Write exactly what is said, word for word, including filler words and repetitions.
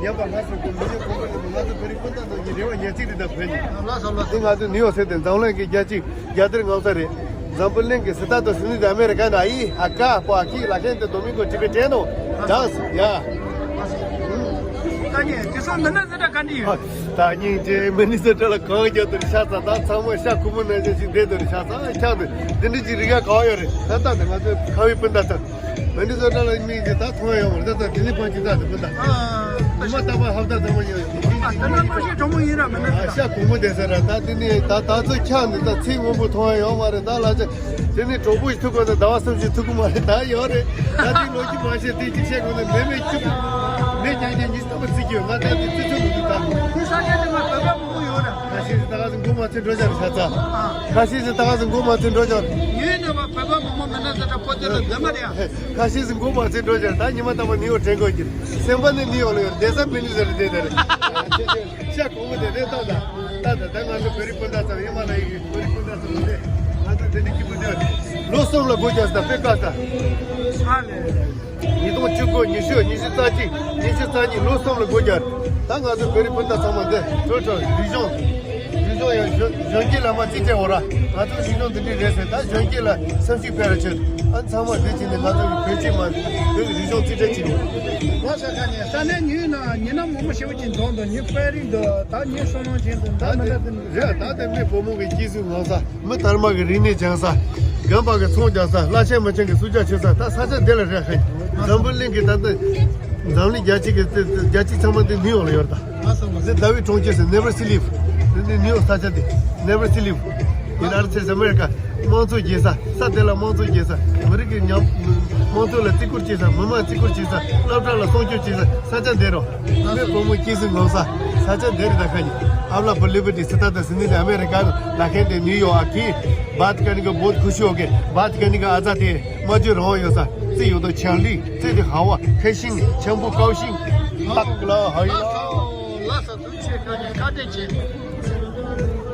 ཉམས་པ་སྔར་སོང་གོ་མི་ཉམས་གོང་འཕེལ་ལ་ང་ཚོ་བོད་རིགས་སྤུན་ཟླ་ཚོ་གི་རེ་བ་ཉག་གཅིག་རེ་དང་བོད་ནས། ལགས་སོ་ལགས་སོ། འདི་ང་ཚོ་ནིའུ་ཡོག་ཟེར་ཏེ་འཛམ་གླིང་གི་རྒྱལ་སྤྱི་རྒྱལ་དར་ངོ་ས་རེད། འཛམ་བུ་གླིང་གི་སི་ཏཱ་ཏོ་སི་ནི་དེ་ཨ་མེ་རི་ཀ་ན་ཨི་ཨ་ཀ་པོ་ཨ་ཁི་ལ་ཁན་ཏེ་དོ་མིང་གོ་ཅི་གེ་ཅེ་ནོ་ཌཱན་སི་ཡ། ད་ནི་དེ་སོང་མི་ནི་སི་ཏ་ག་འདྲ་ཡོད། ད་སྙིང་རྗེ། མི་ནི་སི་ཏ་ལ་གང་རྒྱག་ཏུ་རེ་ཤ་ཚ། ད་ཚང་མ་ཤ་ཁུ་མོ་ན་ཅན་ཞིག་བསྡད་དུ་རེ་ཤ་ཚ་ཁྱག་ཏུ་འདི་འདྲ་ཅིག་རིག་ཡ་ག་བ་ཡོད་རེད། ད་ལྟ་དེ་ང་ཚོ་ཁ་བའི་སྤུན་ཟླ་ཚོ། མི་ནི་སོ་ཊ་ལ་མི་ཞིག་ད་མཐོང་ཡོང་བ་རེད། ད་ལྟ་དེ་ནི་ཕན་ཅི་ད་དེ་མི་ད། ཉི་མ་རྟག་པར་ཧབ་ད་ཚང་མ་ཡོད། ད་ན་མ་ཤེས་གྲོགས་མོ་ཡིན་ར་མི་ནི་ཨ་ཤ་གོང་མོ་དེ་ཟེར་ར། ད་དེ་ནི་ད་ད་ཚོ་ཁྱག་འདི་ད་ཚིག་སྔོན་པོ་མཐོང་ཡ་ཡོང་བ་རེད། ད་ལ་ཆ་དེ་ནི་གྲོགས་པོ་ཞིག་ཐུག་གོ་ད་ཟླ་བ་གསུམ་ཞིག་ཐུག་གོ་མ་རེད། ད་ཡོད་རེད། ད་དེ་ལོ་རྒྱུས་མ་ཤེས་དེ་ཅིག་བཤད་དགོས་ན་མེ་མེ་ཁྱུ་མེ་རྒྱག་རྒྱག་ཉིས་ལྟ་བུ་བརྩི་གི་ཡོད། ང་ད་དེ་བརྩི་ཆོག་མི་འདུག་ད། ཁྱི་ས་ཆ་དེ་ང་བོད་པ་མང་པོ་ཡོད་ར། ཁ་ཤས་ད་ག་ཟིག་མགོ་མ་ཚོས་འགྲོ་བཞག་རེད་ཤ་ཚ། ཁ་ཤས་ཟིག་ད་ག་ཟིག་མགོ་མ་ཚོས་འགྲོ་བཞག་རེད། ཡུལ་ནས་བ་བོད་པ་མང་པོ་མི་སྣ་ཚོ་ད་པོ་ཏི་ལ་འདི་མ་རེད་ཨ། ཁ་ཤས་ཟིག་མགོ་མ་ཚོས་འགྲོ་བཞག་རེད། ད་ཉི་མ་རྟག་པར་ནིའུ་ཡོག་དྲན་དགོས་ཀྱི་རེད། སེམས་པ་ནི་ནིའུ་ཡོག་ལ་ཡོད་རེད། བསྡད་ས་མི་ནི་ཟེར་རེད་བསྡད་ད་རེད། ཤ་གོང་མོ་དེ་རེད་ད། ད་ད་ད་ང་ཚོ་བོད་རིགས་སྤུན་ཟླ་ཚོ་ཡིན་མ་ལ་ཡིན་གི་བོད་རིགས་སྤུན་ཟླ་ཚོ་ལ་ང་ཚོ་དེ་འདྲ་སྐྱིད་པོ་བསྡད་ལོ་གསུམ་ལ་སྒོ་རྒྱག་ས་དཔེ་དཀའ་ས། ཨ་ལས། ཉིས་སྟོང་བཅུ་དགུ་ཉི་ཤུ་ཉི་ཤུ་རྩ་གཅིག་ཉི་ཤུ་རྩ་གཉིས་ལོ་གསུམ་ལ་སྒོ་རྒྱག་ད་ང་ཚོ་བོད་རིགས་སྤུན་ཟླ་ཚང་མ་འདི་གྲོས་གྲོས་རིག་གཞུང་རིག་གཞུང་ཡང་གཞོན་གཞོན་སྐྱེས་ལ་མ་རྩིས་སྤྲད་འོ་ར། ང་ཚོ་རིག་གཞུང་འདི་འདྲ་རེད་ཟེར། ད་གཞོན་སྐྱེས་ལ་བསམ་གཞིག་སྤེལ་ར་བྱེད། ཨ་ཚང་མ་འདི་བྱས་ནས་ང་ཚོ་གི་བོད་སྤྱི་མ་བོད་ཀྱི་རིག་གཞུང་རྩིས་སྤྲད་བྱེད་དགོས། ང་ས་ཁ་ནས་ས་གནས་ཉུལ་ན་ཉི་ན་མོ་མོ་ཞེ་པོ་ཅིག་འདོན་དང་ཉི་དཔལ་རིགས་འདུག་ད་ཉི་བསོད་ནམས་ཅན་འདུག་ད་མི་འདྲ་འདི་རེད། ད་དེ་མི་བུ་མོ་གི་སྐྱེས་སུ་ངོ་ས། མི་དར་མ་གི་རིག་གནས་སྦྱང་ས། རྒན་པ་གི་ཚོང་རྒྱག་ས། བླ་ཆེན་མི་ཆེན་གི་སུ་ཇ་ཆེ་ས། ད་ས་ཆ་འདི་ལ་རེད་ཧ། འཛམ་བུ་གླིང་གི་ད་ལྟ་འཛམ་གླིང་རྒྱལ་སྤྱི་གི་རྒྱལ་སྤྱི་ཚང་མ་འདི་ནིའུ་ཡོག་ལ་ཡོད་ད། ཟེར་ཟླ་བའི་གྲོང་ཁྱེར་ཟེར། Never sleep. འདི་ནིའུ་ཡོག་ས་ཆ་འདི་Never sleep. United States America. དམངས་གཙོ་རྒྱས་ས། ས་དེ་ལ་དམངས་གཙོ་རྒྱས་ས། མི་རིགས་ཀྱི་ཉམས་དམངས་གཙོ་ལ་བརྩི་བཀུར་བྱེད་ས། མི་དམངས་བརྩི་བཀུར་བྱེད་ས། སློབ་གྲྭ་ལ་སྲུང་སྐྱོབ་བྱེད་ས། ས་ཆ་འདི་རོ། ང་ཚོའི་བུ་མོ་སྐྱེས་སུ་ངོམ་ས་ས་ཆ་འདི་རེད་ད་ཁ་ཉིན། ཨབ་ལ་པུ་ལི་བི་ཏི་སི་ཏ་ཏ་སི་ནི་ཏི་ཨ་མེ་རི་ཀ་ལ་ཁན་ཏེ་ནིའུ་ཡོག་ཨ་ཁི། बात करने का बहुत खुशी हो गई। बात करने का आजादी है। མ་བརྗོད་རང་ཡོད་ས། ཙི་ཡོད་དོ་ཆང་ལི་ཙི་དི་ཧ་བ་ཁ་ཤིང་ཆང་བུ་ཀའོ་ཤིང་། ཏག་ལ་ཧ་ཡ། ལ་ས་ཐུག་ཆེ་ཁ་ཉིན་ཁ་ཏེ་ཆེ།